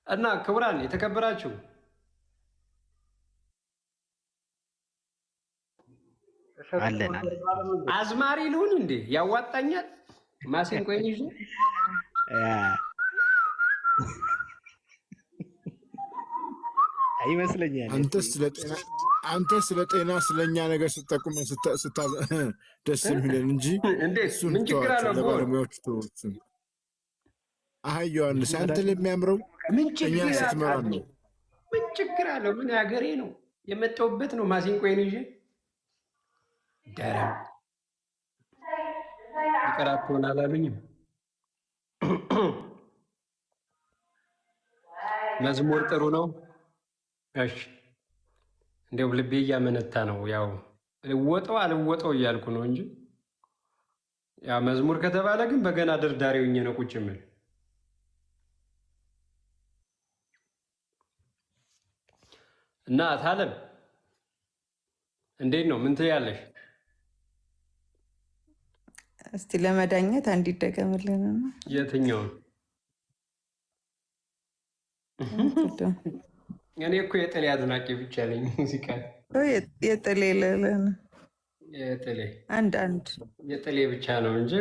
እና ክቡራን የተከበራችሁ አለን አለን። አዝማሪ ልሁን እንዴ? ያዋጣኛል። ማሲንቆዬን ይዤ ይመስለኛል። አንተ ስለ ጤና ስለኛ ነገር ስጠቁም ደስ የሚለን እንጂ እንዴት እሱን ምን ችግር ተዋቸው፣ አለው? ለባለሙያዎቹ ተወው። አይ ዮሐንስ፣ አንተ ለሚያምረው ምን እኛ ችግር ስትመራን አለው? ነው። ምን ችግር አለው? ምን ሀገሬ ነው የመጣሁበት ነው። ማሲንቆዬን ይዤ ደረም ይቀራቸውን አላሉኝም። መዝሙር ጥሩ ነው። እሺ እንዲያው ልቤ እያመነታ ነው። ያው ልወጠው አልወጠው እያልኩ ነው እንጂ ያ መዝሙር ከተባለ ግን በገና ደርዳሪ ሆኜ ነው ቁጭ የምል። እና ታለም እንዴት ነው? ምን ትያለሽ? እስቲ ለመዳኘት አንድ ይደገምልንና የትኛውን? እኔ እኮ የጥሌ አድናቂ ብቻ ነኝ። ሙዚቃ የጥሌ ልልን የጥሌ አንድ አንድ የጥሌ ብቻ ነው እንጂ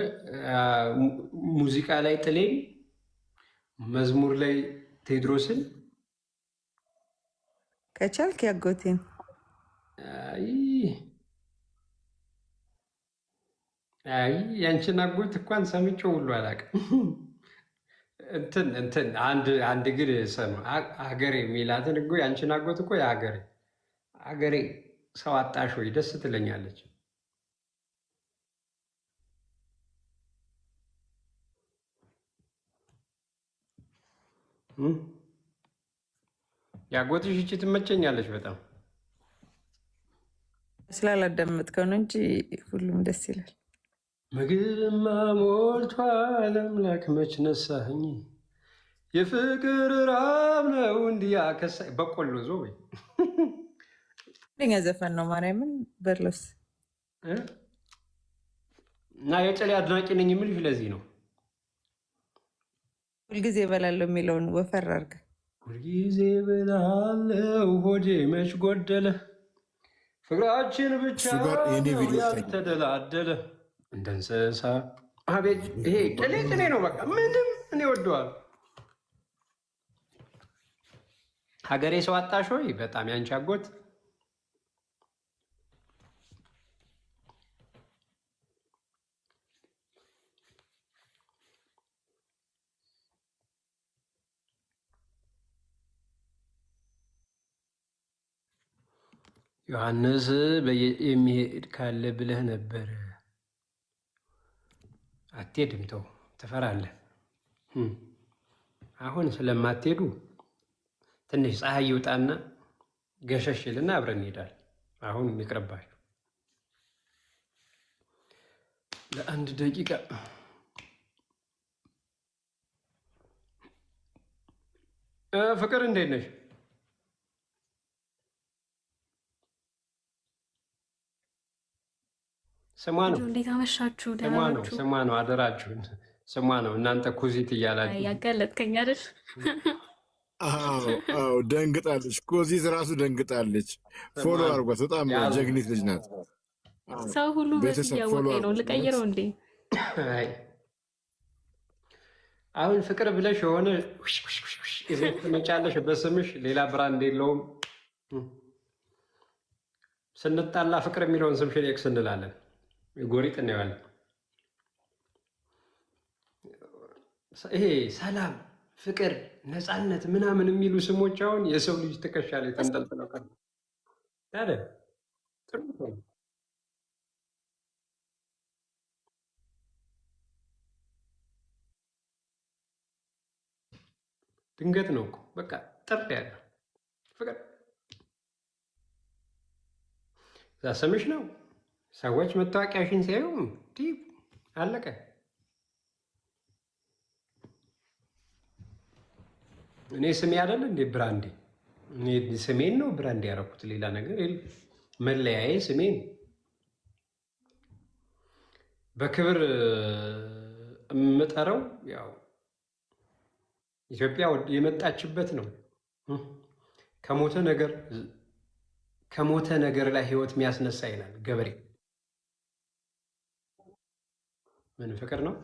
ሙዚቃ ላይ ጥሌን፣ መዝሙር ላይ ቴዎድሮስን ከቻልክ ያጎቴን አይ አይ ያንቺን አጎት እንኳን ሰምቼው ሁሉ አላውቅም። እንትን እንትን አንድ አንድ ግን ሰማ ሀገሬ የሚላትን እኮ ያንቺን አጎት እኮ የሀገሬ ሀገሬ ሰው አጣሽ ወይ ደስ ትለኛለች። ያጎትሽ ይቺ ትመቸኛለች በጣም። ስላላዳመጥከው ነው እንጂ ሁሉም ደስ ይላል። ምግብማ ሞልቷል አምላክ መች ነሳኸኝ፣ የፍቅር ራብ ነው እንዲያ ከሳ በቆሎ ዞ ወይ አንደኛ ዘፈን ነው። ማርያምን በሎስ እና የጨሌ አድናቂ ነኝ የምልሽ ለዚህ ነው። ሁልጊዜ እበላለሁ የሚለውን ወፈር አድርገህ ሁልጊዜ እበላለሁ ሆዴ መች ጎደለ፣ ፍቅራችን ብቻ እሱ ጋር የኔ ነው ቪዲዮ ይታያል። ያልተደላደለ እንደ እንስሳ። አቤት ይሄ ጥሌ ጥሌ ነው በቃ ምንም እኔ ወደዋል። ሀገሬ ሰው አጣሽ ወይ በጣም ያንቺ አጎት ዮሐንስ የሚሄድ ካለ ብለህ ነበር። አትሄድም፣ ተው ትፈራለህ። አሁን ስለማትሄዱ ትንሽ ፀሐይ ይውጣና ገሸሽ ይልና አብረን እንሄዳለን። አሁን ይቅርባችሁ ለአንድ ደቂቃ። ፍቅር እንዴት ነሽ? ስሟ ነው እንዴት አመሻችሁ? ደህና ስሟ ነው ናችሁ? ስሟ ነው። አደራችሁን ስሟ ነው። እናንተ ኩዚት እያላችሁ ያጋለጥከኝ አይደል? አዎ አዎ፣ ደንግጣለች። ኮዚት ራሱ ደንግጣለች። follow አድርጓት። በጣም ጀግኒት ልጅ ናት። ሰው ሁሉ በዚህ ቤተሰብ follow እያወቀኝ ነው። አድርጓት። ልቀይረው እንዴ? አይ አሁን ፍቅር ብለሽ የሆነ ውሽ ውሽ ውሽ ውሽ ይዘሽ ትመጫለሽ በስምሽ ሌላ brand የለውም። ስንጣላ ፍቅር የሚለውን ስምሽን X እንላለን፣ ጎሪጥ እናየዋለን። ይሄ ሰላም፣ ፍቅር፣ ነፃነት ምናምን የሚሉ ስሞች አሁን የሰው ልጅ ትከሻ ላይ ተንጠልጥለው ቀሩ። ታዲያ ጥሩ ነው። ድንገት ነው እኮ በቃ ጥር ያለ ፍቅር እዛ ስምሽ ነው። ሰዎች መታወቂያሽን ሲያዩ ዲህ አለቀ። እኔ ስሜ አይደል እንዴ brand ኤ? እኔ ስሜን ነው brand ያደረኩት፣ ሌላ ነገር የለም። መለያዬ ስሜን በክብር የምጠራው ያው ኢትዮጵያ የመጣችበት ነው። ከሞተ ነገር ከሞተ ነገር ላይ ህይወት የሚያስነሳ ይላል ገበሬ። ምን ፍቅር ነው?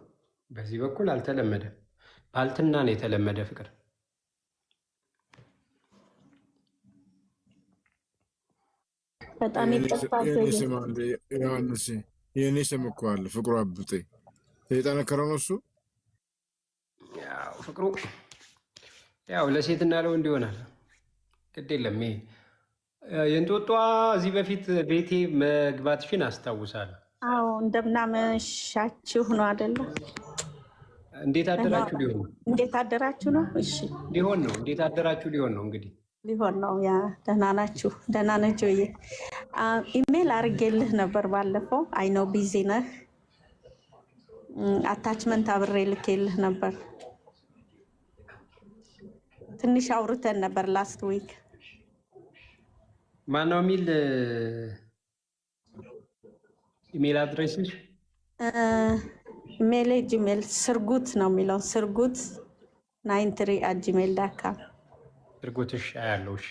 በዚህ በኩል አልተለመደም። ባልትና ነው የተለመደ ፍቅር። በጣም ይቅርታ የኔ ስም አለ ዮሐንስ፣ የኔ ስም እኮ አለ ፍቅሩ አብጤ የጠነከረው ነው እሱ። ያው ፍቅሩ ያው ለሴትና ለወንድ ይሆናል። ግድ የለም። ይሄ የእንጦጧ እዚህ በፊት ቤቴ መግባትሽን አስታውሳለሁ። አዎ እንደምናመሻችሁ ነው አይደለ? እንዴት አደራችሁ ሊሆን ነው እንዴት አደራችሁ ነው? እሺ ሊሆን ነው። እንዴት አደራችሁ ሊሆን ነው እንግዲህ ሊሆን ነው። Yeah፣ ደህና ናችሁ? ደህና ነህ ጆዬ? ኢሜል አድርጌልህ ነበር ባለፈው። I know busy ነህ። Attachment አብሬ ልኬልህ ነበር። ትንሽ አውርተን ነበር last week። ማነው የሚል email address ሽ? Email Gmail ስርጉት ነው የሚለው፣ ስርጉት93@gmail.com። ስርጉትሽ አያለው። እሺ።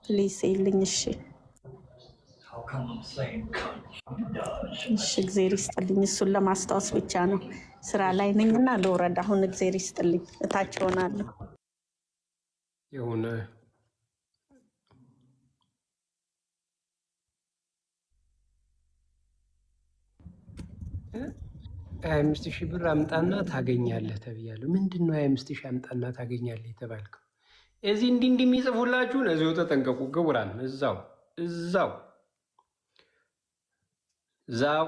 Please ይልኝ። እሺ እሺ፣ እግዜር ይስጥልኝ። እሱን ለማስታወስ ብቻ ነው። ስራ ላይ ነኝና ልውረድ አሁን። እግዜር ይስጥልኝ። እታች ሆናለሁ። የሆነ 25,000 ብር አምጣና ታገኛለህ ተብያለሁ። ምንድን ነው 25,000 አምጣና ታገኛለህ የተባልከው? እዚህ እንዲህ እንዲህ የሚጽፉላችሁን እዚሁ ተጠንቀቁ። ግቡራን እዛው እዛው እዛው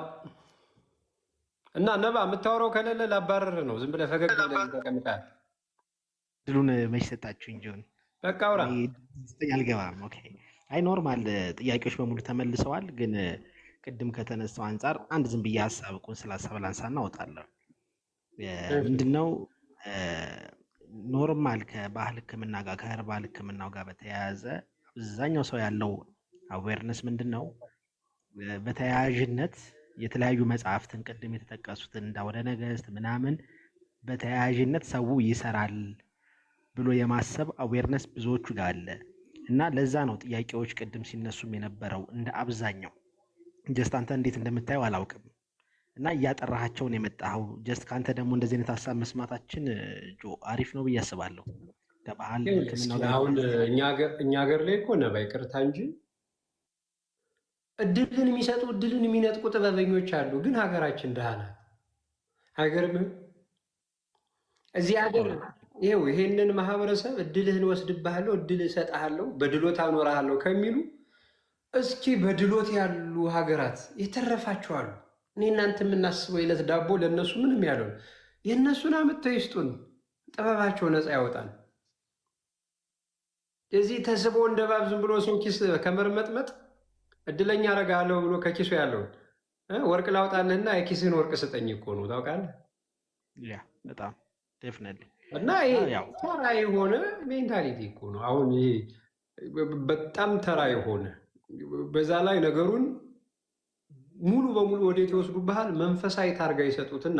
እና ነባ የምታወራው ከሌለ ላባረር ነው። ዝም ብለህ ፈገግ ብለህ ተቀምጠሃል። ድሉን መች ሰጣችሁኝ ጆን? በቃ አውራ። እኔ ስጠኝ አልገባም። Okay፣ አይ normal ጥያቄዎች በሙሉ ተመልሰዋል። ግን ቅድም ከተነሳው አንጻር አንድ ዝም ብዬ ሀሳብ ቁንስል ሀሳብ ላንሳና እወጣለሁ። ምንድነው normal ከባህል ሕክምና ጋር ከ herbal ሕክምናው ጋር በተያያዘ አብዛኛው ሰው ያለው awareness ምንድን ነው? በተያያዥነት የተለያዩ መጽሐፍትን ቅድም የተጠቀሱትን እንደ አውደ ነገስት ምናምን በተያያዥነት ሰው ይሰራል ብሎ የማሰብ awareness ብዙዎቹ ጋር አለ እና ለዛ ነው ጥያቄዎች ቅድም ሲነሱም የነበረው እንደ አብዛኛው just አንተ እንዴት እንደምታየው አላውቅም እና እያጠራሃቸውን የመጣኸው just ከአንተ ደግሞ እንደዚህ አይነት ሀሳብ መስማታችን ጆ አሪፍ ነው ብዬ አስባለሁ። ከባህል ሕክምናው ጋር አሁን እኛ ሀገር ላይ እኮ ነባ ይቅርታ እንጂ እድልን የሚሰጡ እድልን የሚነጥቁ ጥበበኞች አሉ። ግን ሀገራችን ድሃ ናት። አይገርምህም? እዚህ ሀገር ይኸው ይሄንን ማህበረሰብ እድልህን ወስድብሃለሁ፣ እድል እሰጥሃለሁ፣ በድሎት አኖርሃለሁ ከሚሉ እስኪ በድሎት ያሉ ሀገራት የተረፋቸው አሉ። እኔ እናንተ የምናስበው የዕለት ዳቦ ለእነሱ ምንም ያለው የእነሱን አምጥተው ይስጡን፣ ጥበባቸው ነፃ ያወጣል። እዚህ ተስቦ እንደ እባብ ዝም ብሎ ሰው ኪስ ከመርመጥመጥ እድለኛ አደርግሃለሁ ብሎ ከኪሱ ያለውን ወርቅ ላውጣልህና የኪስህን ወርቅ ስጠኝ እኮ ነው ታውቃለህ። Yeah፣ በጣም definitely። እና ይሄ ተራ የሆነ mentality እኮ ነው። አሁን ይሄ በጣም ተራ የሆነ በዛ ላይ ነገሩን ሙሉ በሙሉ ወዴት ይወስዱብሃል? መንፈሳዊ ታርጋ ይሰጡትና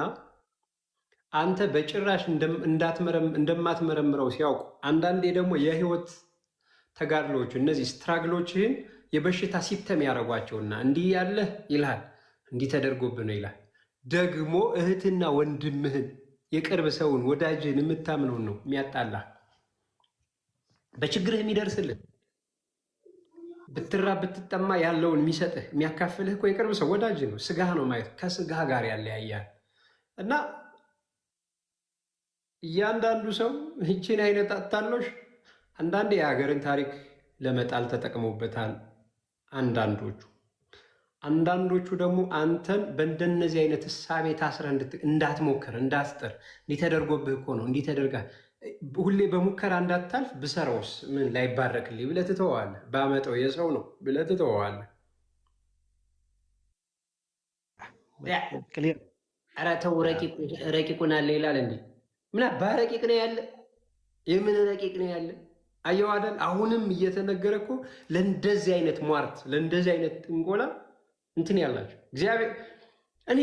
አንተ በጭራሽ እንደማትመረምረው ሲያውቁ፣ አንዳንዴ ደግሞ የህይወት ተጋድሎች እነዚህ struggle ኦችህን የበሽታ symptom ያደርጓቸውና እንዲህ ያለህ ይልሃል፣ እንዲህ ተደርጎብህ ነው ይላል። ደግሞ እህትና ወንድምህን የቅርብ ሰውን ወዳጅህን የምታምነውን ነው የሚያጣላ፣ በችግርህ የሚደርስልህ ብትራብ ብትጠማ ያለውን የሚሰጥህ የሚያካፍልህ እኮ የቅርብ ሰው ወዳጅ ነው። ስጋህ ነው ማየት ከስጋህ ጋር ያለያያል። እና እያንዳንዱ ሰው ይችን አይነት አታሎሽ አንዳንዴ የሀገርን ታሪክ ለመጣል ተጠቅመውበታል። አንዳንዶቹ ደግሞ አንተን በእንደነዚህ አይነት እሳቤ ታስረህ እንዳትሞክር እንዳትጥር፣ እንዲህ ተደርጎብህ እኮ ነው እንዲህ ተደርጋ ሁሌ በሙከራ እንዳታልፍ፣ ብሰራውስ ምን ላይባረክልኝ ብለህ ትተወዋለህ። ባመጠው የሰው ነው ብለህ ትተወዋለህ። Clear። ኧረ ተው ረቂቁን አለ ይላል እንዴ! ምን አባ ረቂቅ ነው ያለ? የምን ረቂቅ ነው ያለ? አየው አይደል? አሁንም እየተነገረ እኮ ለእንደዚህ አይነት ሟርት ለእንደዚህ አይነት ጥንቆላ እንትን ያላችሁ እግዚአብሔር እኔ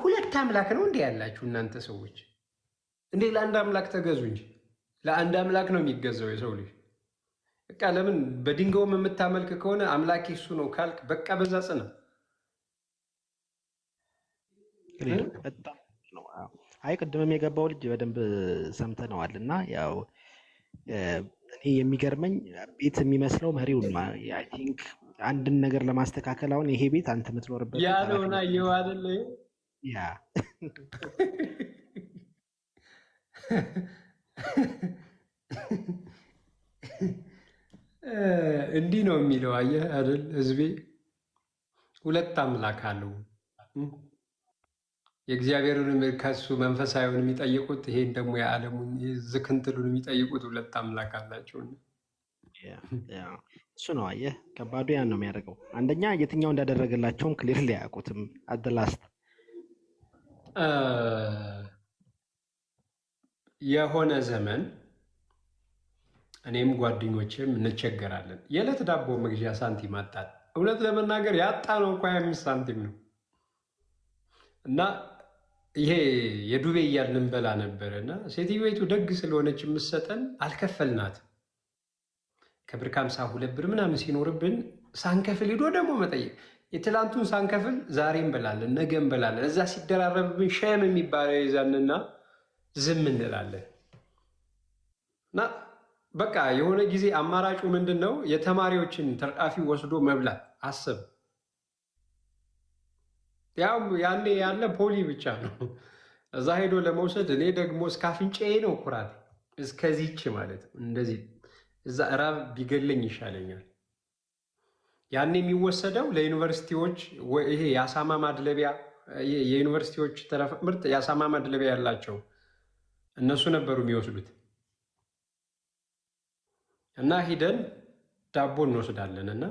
ሁለት አምላክ ነው እንዴ ያላችሁ እናንተ ሰዎች? እንዴ ለአንድ አምላክ ተገዙ እንጂ። ለአንድ አምላክ ነው የሚገዛው የሰው ልጅ። በቃ ለምን በድንጋዩም የምታመልክ ከሆነ አምላኬ እሱ ነው ካልክ በቃ በዛ ጽና። Clear በጣም ነው። አዎ። አይ ቅድምም የገባው ልጅ በደንብ ሰምተነዋል። እና ያው እኔ የሚገርመኝ ቤት የሚመስለው መሪውን ነው። I think አንድን ነገር ለማስተካከል አሁን ይሄ ቤት አንተ የምትኖርበት ቤት ያለውን ኃላፊነት አየኸው አይደለ? ያ እንዲህ ነው የሚለው። አየህ አይደል? ህዝቤ ሁለት አምላክ አለው። የእግዚአብሔርን ከሱ መንፈሳዊውን የሚጠይቁት ይሄን ደግሞ የዓለሙን ዝክንትሉን የሚጠይቁት ሁለት አምላክ አላቸው። Yeah yeah እሱ ነው አየህ፣ ከባዱ ያን ነው የሚያደርገው። አንደኛ የትኛው እንዳደረገላቸውም clear አያውቁትም። At the last የሆነ ዘመን እኔም ጓደኞቼም እንቸገራለን። የዕለት ዳቦ መግዣ ሳንቲም አጣን። እውነት ለመናገር ያጣነው እኮ 25 ሳንቲም ነው። እና ይሄ የዱቤ እያልን እንበላ ነበረ። እና ሴትዮይቱ ደግ ስለሆነች የምትሰጠን አልከፈልናት። ከብር ከሀምሳ 2 ብር ምናምን ሲኖርብን ሳንከፍል ሂዶ ደግሞ መጠየቅ፣ የትላንቱን ሳንከፍል ዛሬ እንበላለን፣ ነገ እንበላለን። እዛ ሲደራረብብን shame የሚባለው ይዛንና ዝም እንላለን። እና በቃ የሆነ ጊዜ አማራጩ ምንድን ነው? የተማሪዎችን ትርፋሪ ወስዶ መብላት አስብ። ያው ያኔ ያለ ፖሊ ብቻ ነው እዛ ሄዶ ለመውሰድ። እኔ ደግሞ እስከ አፍንጫዬ ነው ኩራት፣ እስከዚች ማለት ነው። እንደዚህ እዛ እራብ ቢገለኝ ይሻለኛል። ያኔ የሚወሰደው ለዩኒቨርሲቲዎች ይሄ የአሳማ ማድለቢያ፣ ይሄ የዩኒቨርሲቲዎች ተረፈ ምርት የአሳማ ማድለቢያ ያላቸው እነሱ ነበሩ የሚወስዱት። እና ሂደን ዳቦ እንወስዳለን እና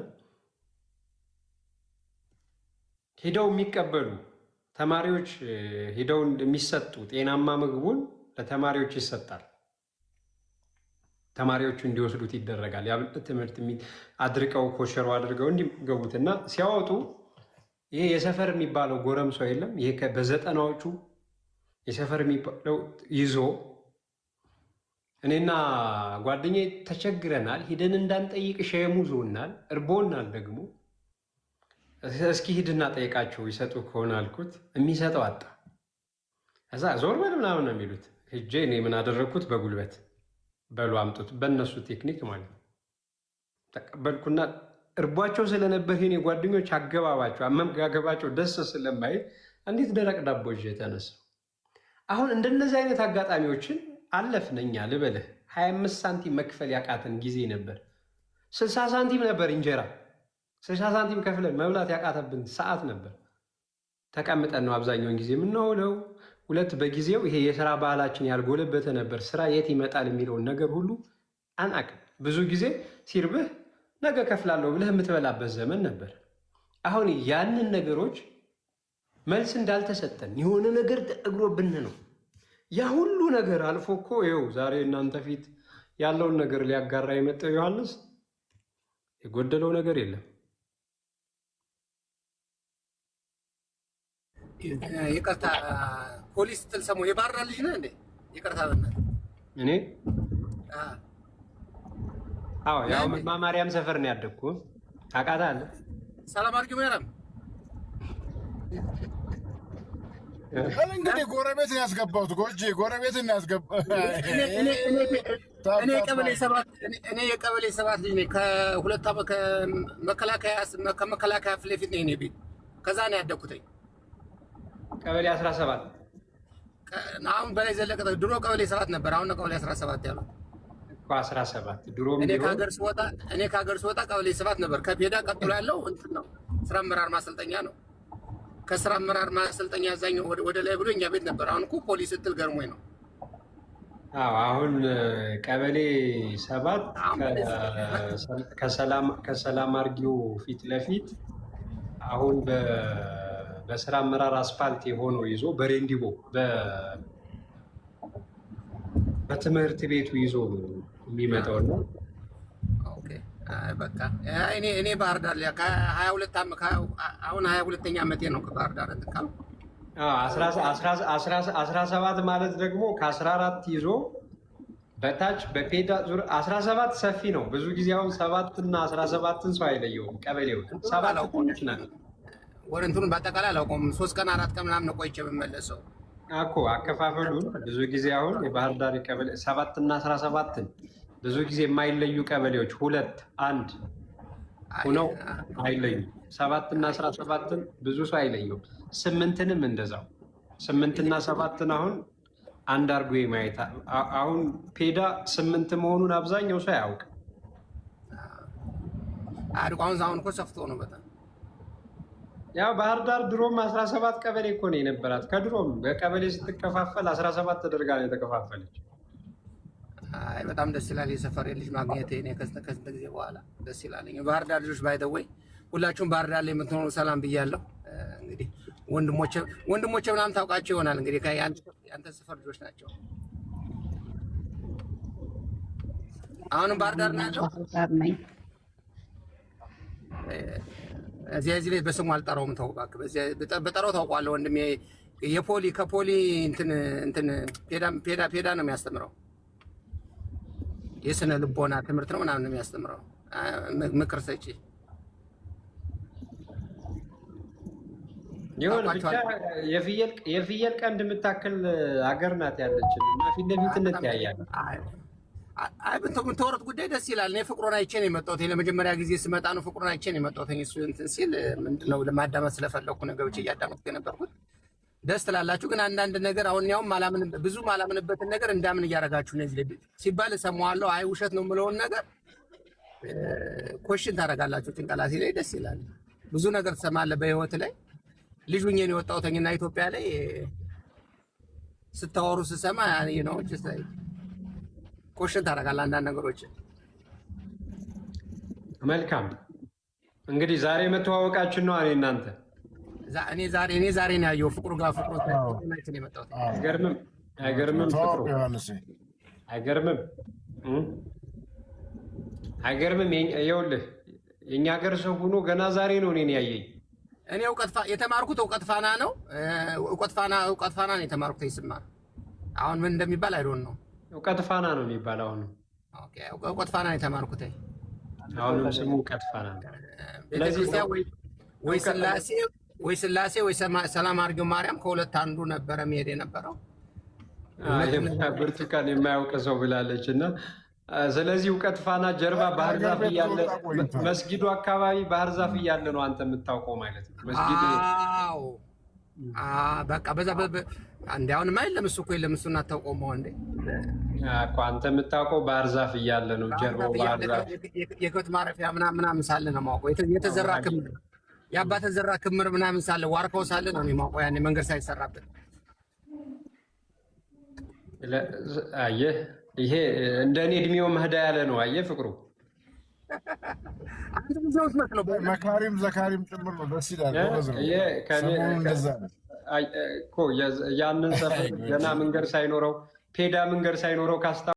ሂደው የሚቀበሉ ተማሪዎች ሂደው የሚሰጡ ጤናማ ምግቡን ለተማሪዎች ይሰጣል። ተማሪዎቹ እንዲወስዱት ይደረጋል። የአብነት ትምህርት አድርቀው ኮሸሮ አድርገው እንዲገቡት እና ሲያወጡ ይሄ የሰፈር የሚባለው ጎረምሳው የለም። ይሄ በዘጠናዎቹ የሰፈር የሚባለው ይዞ እኔና ጓደኛዬ ተቸግረናል። ሂደን እንዳንጠይቅ shame ኡ ይዞናል፣ እርቦናል ደግሞ። እስኪ ሂድና ጠይቃቸው ይሰጡ ከሆነ አልኩት። የሚሰጠው አጣ። ከዛ ዞር በል ምናምን ነው የሚሉት። ሂጄ እኔ ምን አደረግኩት? በጉልበት በሉ አምጡት፣ በእነሱ ቴክኒክ ማለት ነው። ተቀበልኩና እርቧቸው ስለነበር የኔ ጓደኞች አገባባቸው አመጋገባቸው ደስ ስለማይል እንዴት ደረቅ ዳቦ ይዤ የተነሳው። አሁን እንደነዚህ አይነት አጋጣሚዎችን አለፍን እኛ ልበልህ። 25 ሳንቲም መክፈል ያቃተን ጊዜ ነበር። 60 ሳንቲም ነበር እንጀራ፣ 60 ሳንቲም ከፍለን መብላት ያቃተብን ሰዓት ነበር። ተቀምጠን ነው አብዛኛውን ጊዜ የምንውለው። ሁለት በጊዜው ይሄ የስራ ባህላችን ያልጎለበተ ነበር። ስራ የት ይመጣል የሚለውን ነገር ሁሉ አናቅም። ብዙ ጊዜ ሲርብህ ነገ ከፍላለሁ ብለህ የምትበላበት ዘመን ነበር። አሁን ያንን ነገሮች መልስ እንዳልተሰጠን የሆነ ነገር ተነግሮብን ነው። ያ ሁሉ ነገር አልፎ እኮ ይኸው ዛሬ እናንተ ፊት ያለውን ነገር ሊያጋራ የመጣው ዮሐንስ የጎደለው ነገር የለም። ይቅርታ፣ ፖሊስ ስትል ሰማሁ። የባህር ዳር ልጅ ነህ እንዴ? ይቅርታ በእናትህ። እኔ አዎ፣ ያው ማርያም ሰፈር ነው ያደግኩ። ታውቃታለህ? ሰላም አድርጊው ማርያም። እንግዲህ ጎረቤትን ያስገባሁት ጎጄ ጎረቤትን ያስገባ እኔ የቀበሌ 7 ልጅ ነኝ። ከሁለት ዓመት ከመከላከያ ፊት ለፊት ነው የእኔ ቤት። ከዛ ነው ያደግኩትኝ። ቀበሌ 17። አሁን በላይ ዘለቀ፣ ድሮ ቀበሌ 7 ነበር። አሁን ነው ቀበሌ 17 ያሉት። እኮ 17 ድሮም እኔ ቢሆን ከሀገር ስወጣ ቀበሌ 7 ነበር። ከፔዳ ቀጥሎ ያለው እንትን ነው፣ ስራ አመራር ማሰልጠኛ ነው። ከስራ አመራር ማሰልጠኛ እዛኛው ወደ ላይ ብሎ እኛ ቤት ነበር። አሁን እኮ ፖሊስ ስትል ገርሞኝ ነው። አዎ፣ አሁን ቀበሌ 7 ከሰላም አርጊው ፊት ለፊት አሁን በስራ አመራር አስፋልት የሆነው ይዞ በሬንዲቦ በትምህርት ቤቱ ይዞ ነው የሚመጣው እና Okay፣ አይ በቃ እኔ ባህር ዳር ላይ ከ22 ዓመት፣ አሁን 22ኛ ዓመቴ ነው ከባህር ዳር እንትን ካልኩ። 17 ማለት ደግሞ ከ14 ይዞ በታች በፔዳ ዙር 17 ሰፊ ነው። ብዙ ጊዜ አሁን 7 እና 17ን ሰው አይለየውም። ቀበሌው እንትኑን 7 አላውቀውም። ትንሽ ናት ወደ እንትኑን በአጠቃላይ አላውቀውም። 3 ቀን 4 ቀን ምናምን ነው ቆይቼ የምመለሰው። እኮ አከፋፈሉን። ብዙ ጊዜ አሁን የባህር ዳር ቀበሌ 7 እና 17ን ብዙ ጊዜ የማይለዩ ቀበሌዎች 2፣ 1 ሆነው አይለዩም። 7 እና 17ን ብዙ ሰው አይለዩም። 8ንም እንደዛው፣ 8ና 7ን አሁን አንድ አድርጎ የማየት አሁን ፔዳ 8 መሆኑን አብዛኛው ሰው አያውቅም። አድቆ አሁን እኮ ሰፍቶ ነው በጣም። ያው ባህር ዳር ድሮም 17 ቀበሌ እኮ ነው የነበራት። ከድሮም በቀበሌ ስትከፋፈል 17 ተደርጋ ነው የተከፋፈለች። አይ በጣም ደስ ይላል። የሰፈር ልጅ ማግኘት እኔ ከስንት ጊዜ በኋላ ደስ ይላል። ባህር ዳር ልጆች by the way ሁላችሁም ባህር ዳር ላይ የምትኖሩ ሰላም ብያለሁ። እንግዲህ ወንድሞቼ ምናምን ታውቃቸው ይሆናል። እንግዲህ የአንተ ሰፈር ልጆች ናቸው። አሁንም ባህር ዳር ነው ያለው። ባህር ዳር ነኝ። እዚህ ላይ በስሙ አልጠራውም። ተው እባክህ፣ በጠራው ታውቀዋለህ። ወንድሜ የፖሊ ከፖሊ እንትን ፔዳ ነው የሚያስተምረው። የስነ ልቦና ትምህርት ነው ምናምን ነው የሚያስተምረው። ምክር ሰጪ። ይሁን ብቻ። ታውቋቸዋለህ። የፍየል ቀንድ የምታክል ሀገር ናት ያለችን እና ፊት ለፊት እንተያያለን። አይ የምታወሩት ጉዳይ ደስ ይላል። እኔ ፍቅሩን አይቼ ነው የመጣሁት። ለመጀመሪያ ጊዜ ስመጣ ነው ፍቅሩን አይቼ ነው የመጣሁት። እሱ እንትን ሲል ምንድን ነው ለማዳመጥ ስለፈለኩ ነው ገብቼ እያዳመጥኩ የነበርኩት። ደስ ትላላችሁ። ግን አንዳንድ ነገር አሁን ያውም ማላምን ብዙ ማላምንበትን ነገር እንዳምን እያደረጋችሁ ነው። እዚህ ላይ ሲባል እሰማዋለሁ። አይ ውሸት ነው የምለውን ነገር question ታደርጋላችሁ ጭንቅላቴ ላይ። ደስ ይላል። ብዙ ነገር ትሰማለህ በህይወት ላይ። ልጅ ሁኜ ነው የወጣሁት እና ኢትዮጵያ ላይ ስታወሩ ስሰማ ነው question ታደርጋለህ አንዳንድ ነገሮችን። መልካም፣ እንግዲህ ዛሬ መተዋወቃችን ነው። እኔ እናንተ እኔ ዛሬ ነው ያየው ፍቅሩ ጋር ፍቅሩ ነው የመጣሁት። አይገርምም? አይገርምም? ፍቅሩ ተዋወቁ ዮሐንስ። አይገርምም? አይገርምም? ይኸውልህ የእኛ ሀገር ሰው ሆኖ ገና ዛሬ ነው እኔን ያየኝ። እኔ እውቀት የተማርኩት እውቀት ፋና ነው። እውቀት ፋና ነው የተማርኩት። ይስማር አሁን ምን እንደሚባል I don't know። እውቀት ፋና ነው የሚባል አሁንም። Okay፣ እውቀት ፋና ነው የተማርኩት። አሁንም ስሙ እውቀት ፋና ነው። ቤተክርስቲያን ወይ ስላሴ ወይ ሰላም አድርጌው ማርያም ከሁለት አንዱ ነበረ መሄድ የነበረው። ብርቱካን የማያውቅ ሰው ብላለች እና ስለዚህ እውቀት ፋና ጀርባ ባህር ዛፍ እያለ፣ መስጊዱ አካባቢ ባህር ዛፍ እያለ ነው አንተ የምታውቀው ማለት ነው። መስጊድ አዎ፣ በቃ በዛ እንደ አሁንማ የለም፣ እሱ እኮ የለም። እሱን አታውቀውም አሁን እንዴ? እኮ አንተ የምታውቀው ባህር ዛፍ እያለ ነው። ጀርባው ባህር ዛፍ የከብት ማረፊያ ምናምን ምናምን ሳለ ነው የማውቀው። የተዘራ ክምር፣ የአባ ተዘራ ክምር ምናምን ሳለ፣ ዋርካው ሳለ ነው የማውቀው። ያኔ መንገድ ሳይሰራበት። አየህ፣ ይሄ እንደ እኔ እድሜው መህዳ ያለ ነው። አየህ ፍቅሩ። አንተ ብዙ ነው የምትመስለው። መካሪም ዘካሪም ጭምር ነው። ደስ ይላል። ጎበዝ ነው። ሰሞኑን እንደዛ ነው። እኮ ያንን ሰፈር ገና መንገድ ሳይኖረው፣ ፔዳ መንገድ ሳይኖረው ካስታ